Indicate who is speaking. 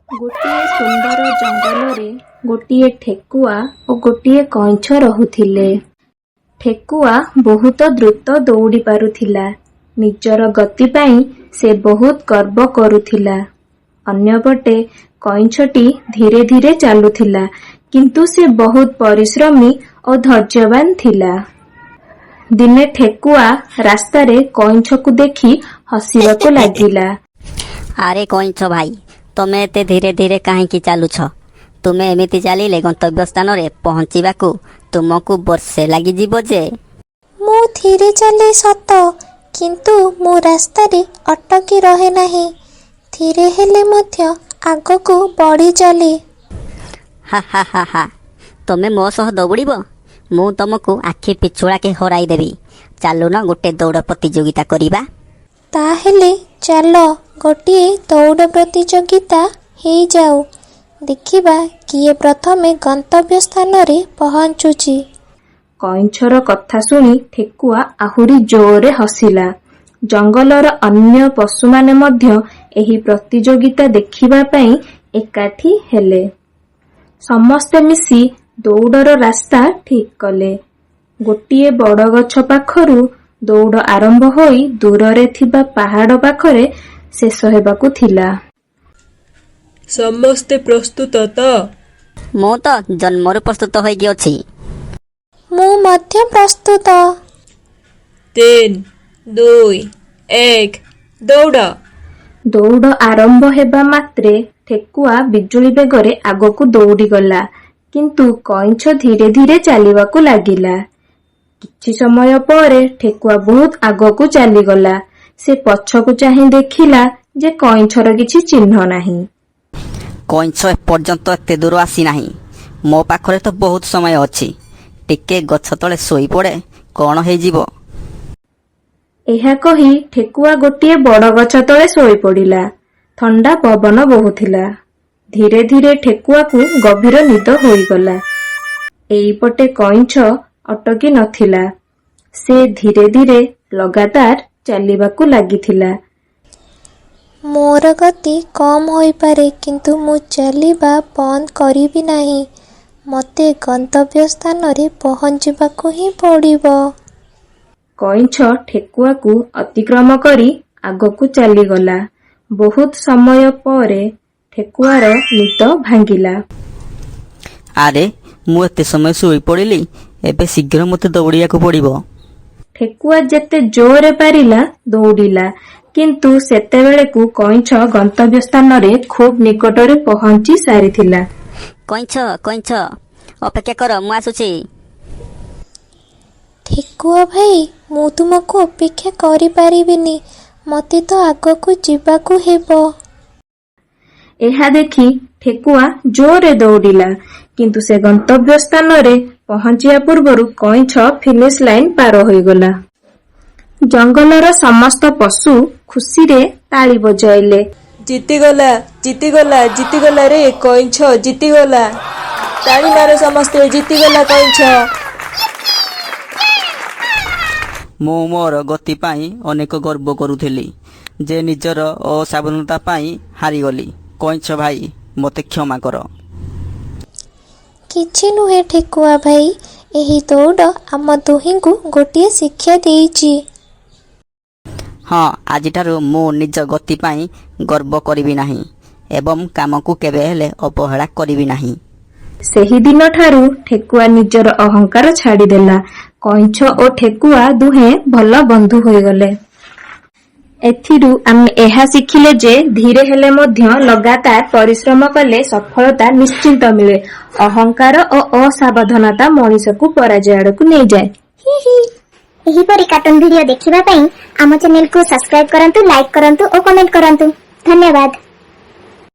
Speaker 1: ଗୋଟିଏ ସୁନ୍ଦର ଜଙ୍ଗଲରେ ଗୋଟିଏ ଠେକୁଆ ଓ ଗୋଟିଏ କଇଁଛ ରହୁଥିଲେ। ଠେକୁଆ ବହୁତ ଦ୍ରୁତ ଦୌଡ଼ି ପାରୁଥିଲା। ନିଜର ଗତି ପାଇଁ ସେ ବହୁତ ଗର୍ବ କରୁଥିଲା। ଅନ୍ୟପଟେ କଇଁଛଟି ଧୀରେ ଧୀରେ ଚାଲୁଥିଲା, କିନ୍ତୁ ସେ ବହୁତ ପରିଶ୍ରମୀ ଓ ଧୈର୍ଯ୍ୟବାନ ଥିଲା। ଦିନେ ଠେକୁଆ ରାସ୍ତାରେ କଇଁଛକୁ ଦେଖି ହସିବାକୁ ଲାଗିଲା।
Speaker 2: ଆରେ କଇଁଛ ଭାଇ, ତମେ ଏତେ ଧୀରେ ଧୀରେ କାହିଁକି ଚାଲୁଛ? ତୁମେ ଏମିତି ଚାଲିଲେ ଗନ୍ତବ୍ୟ ସ୍ଥାନରେ ପହଞ୍ଚିବାକୁ ତୁମକୁ ବର୍ଷେ ଲାଗିଯିବ ଯେ।
Speaker 3: ମୁଁ ଧୀରେ ଚାଲେ ସତ, କିନ୍ତୁ ମୁଁ ରାସ୍ତାରେ ଅଟକି ରହେ ନାହିଁ। ଧୀରେ ହେଲେ ମଧ୍ୟ ଆଗକୁ ବଢ଼ି ଚାଲେ।
Speaker 2: ହା ହା ହା ହା, ତମେ ମୋ ସହ ଦୌଡ଼ିବ? ମୁଁ ତମକୁ ଆଖି ପିଛୁଳାକେ ହରାଇଦେବି। ଚାଲୁନ, ଗୋଟେ ଦୌଡ଼ ପ୍ରତିଯୋଗିତା କରିବା।
Speaker 3: ତାହେଲେ ଚାଲ, ଗୋଟିଏ ଦୌଡ଼ ପ୍ରତିଯୋଗିତା ହେଇଯାଉ। ଦେଖିବା କିଏ ପ୍ରଥମେ ଗନ୍ତବ୍ୟ ସ୍ଥାନରେ ପହଞ୍ଚୁଛି।
Speaker 1: କଇଁଛର କଥା ଶୁଣି ଠେକୁଆ ଆହୁରି ଜୋରରେ ହସିଲା। ଜଙ୍ଗଲର ଅନ୍ୟ ପଶୁମାନେ ମଧ୍ୟ ଏହି ପ୍ରତିଯୋଗିତା ଦେଖିବା ପାଇଁ ଏକାଠି ହେଲେ। ସମସ୍ତେ ମିଶି ଦୌଡ଼ର ରାସ୍ତା ଠିକ୍ କଲେ। ଗୋଟିଏ ବଡ଼ଗଛ ପାଖରୁ ଦୌଡ଼ ଆରମ୍ଭ ହୋଇ ଦୂରରେ ଥିବା ପାହାଡ଼ ପାଖରେ ଶେଷ ହେବାକୁ ଥିଲା।
Speaker 4: ସମସ୍ତେ ପ୍ରସ୍ତୁତ ତ?
Speaker 2: ମୁଁ ତ ଜନ୍ମରୁ ପ୍ରସ୍ତୁତ ହୋଇକି ଅଛି।
Speaker 3: ମୁଁ ମଧ୍ୟ ପ୍ରସ୍ତୁତ।
Speaker 4: 3, 2, 1, ଦୌଡ଼!
Speaker 1: ଦୌଡ଼ ଆରମ୍ଭ ହେବା ମାତ୍ରେ ଠେକୁଆ ବିଜୁଳି ବେଗରେ ଆଗକୁ ଦୌଡ଼ିଗଲା, କିନ୍ତୁ କଇଁଛ ଧୀରେ ଧୀରେ ଚାଲିବାକୁ ଲାଗିଲା। କିଛି ସମୟ ପରେ ଠେକୁଆ ବହୁତ ଆଗକୁ ଚାଲିଗଲା। ସେ ପଛକୁ ଚାହିଁ ଦେଖିଲା ଯେ କଇଁଛର କିଛି ଚିହ୍ନ ନାହିଁ।
Speaker 2: କଇଁଛ ଏପର୍ଯ୍ୟନ୍ତ ଏତେ ଦୂର ଆସିନାହିଁ। ମୋ ପାଖରେ ତ ବହୁତ ସମୟ ଅଛି। ଟିକେ ଗଛ ତଳେ ଶୋଇପଡ଼େ, କଣ ହେଇଯିବ?
Speaker 1: ଏହା କହି ଠେକୁଆ ଗୋଟିଏ ବଡ଼ଗଛ ତଳେ ଶୋଇପଡ଼ିଲା। ଥଣ୍ଡା ପବନ ବହୁଥିଲା। ଧୀରେ ଧୀରେ ଠେକୁଆକୁ ଗଭୀର ନିଦ ହୋଇଗଲା। ଏଇପଟେ କଇଁଛ ଅଟକି ନଥିଲା। ସେ ଧୀରେ ଧୀରେ ଲଗାତାର ଚାଲିବାକୁ ଲାଗିଥିଲା।
Speaker 3: ମୋର ଗତି କମ୍ ହୋଇପାରେ, କିନ୍ତୁ ମୁଁ ଚାଲିବା ବନ୍ଦ କରିବି ନାହିଁ। ମୋତେ ଗନ୍ତବ୍ୟ ସ୍ଥାନରେ ପହଞ୍ଚିବାକୁ ହିଁ ପଡ଼ିବ।
Speaker 1: କଇଁଛ ଠେକୁଆକୁ ଅତିକ୍ରମ କରି ଆଗକୁ ଚାଲିଗଲା। ବହୁତ ସମୟ ପରେ ଠେକୁଆର ନିଦ ଭାଙ୍ଗିଲା।
Speaker 2: ଆରେ, ମୁଁ ଏତେ ସମୟ ଶୋଇପଡ଼ିଲି। ଏବେ ଶୀଘ୍ର ମୋତେ ଦୌଡ଼ିବାକୁ ପଡ଼ିବ।
Speaker 1: ଠେକୁଆ ଯେତେ ଜୋରରେ ପାରିଲା ଦୌଡ଼ିଲା, କିନ୍ତୁ ସେତେବେଳକୁ କଇଁଛ ଗନ୍ତବ୍ୟ ସ୍ଥାନରେ ଖୁବ୍ ନିକଟରେ ପହଞ୍ଚି ସାରିଥିଲା।
Speaker 2: କଇଁଛ, କଇଁଛ, ଅପେକ୍ଷା କର, ମୁଁ ଆସୁଛି।
Speaker 3: ଠେକୁଆ ଭାଇ, ମୁଁ ତୁମକୁ ଅପେକ୍ଷା କରିପାରିବିନି। ମୋତେ ତ ଆଗକୁ ଯିବାକୁ ହେବ।
Speaker 1: ଏହା ଦେଖି ଠେକୁଆ ଜୋରରେ ଦୌଡ଼ିଲା, କିନ୍ତୁ ସେ ଗନ୍ତବ୍ୟ ସ୍ଥାନରେ ପହଞ୍ଚିବା ପୂର୍ବରୁ କଇଁଛ ଫିନିଶ୍ ଲାଇନ୍ ପାର ହୋଇଗଲା। ଜଙ୍ଗଲର ସମସ୍ତ ପଶୁ ଖୁସିରେ ତାଳି ବଜାଇଲେ।
Speaker 4: ଜିତିଗଲା, ଜିତିଗଲା, ଜିତିଗଲା ରେ କଇଁଛ ଜିତିଗଲା! ତାଳି ମାର ସମସ୍ତେ, ଜିତିଗଲା କଇଁଛ!
Speaker 2: ମୁଁ ମୋର ଗତି ପାଇଁ ଅନେକ ଗର୍ବ କରୁଥିଲି ଯେ ନିଜର ଅସାବଧାନତା ପାଇଁ ହାରିଗଲି। କଇଁଛ ଭାଇ, ମୋତେ କ୍ଷମା କର।
Speaker 3: କିଛି ନୁହେଁ ଠେକୁଆ ଭାଇ, ଏହି ଦୌଡ଼ ଆମ ଦୁହିଁଙ୍କୁ ଗୋଟିଏ ଶିକ୍ଷା ଦେଇଛି।
Speaker 2: ହଁ, ଆଜିଠାରୁ ମୁଁ ନିଜ ଗତି ପାଇଁ ଗର୍ବ କରିବି ନାହିଁ ଏବଂ କାମକୁ କେବେ ହେଲେ ଅବହେଳା କରିବି ନାହିଁ।
Speaker 1: ସେହିଦିନଠାରୁ ଠେକୁଆ ନିଜର ଅହଙ୍କାର ଛାଡ଼ିଦେଲା। କଇଁଛ ଓ ଠେକୁଆ ଦୁହେଁ ଭଲ ବନ୍ଧୁ ହୋଇଗଲେ। ଏଥିରୁ ଆମେ ଏହା ଶିଖିଲେ ଯେ ଧୀରେ ହେଲେ ମଧ୍ୟ ଲଗାତାର ପରିଶ୍ରମ କଲେ ସଫଳତା ନିଶ୍ଚିତ ମିଳେ। ଅହଙ୍କାର ଓ ଅସାବଧାନତା ମଣିଷକୁ ପରାଜୟ ଆଡ଼କୁ ନେଇଯାଏ।
Speaker 5: ହି ହି। ଏହିପରି କାର୍ଟୁନ ଭିଡିଓ ଦେଖିବା ପାଇଁ ଆମ ଚ୍ୟାନେଲକୁ ସବସ୍କ୍ରାଇବ କରନ୍ତୁ, ଲାଇକ୍ କରନ୍ତୁ ଓ କମେଣ୍ଟ କରନ୍ତୁ। ଧନ୍ୟବାଦ।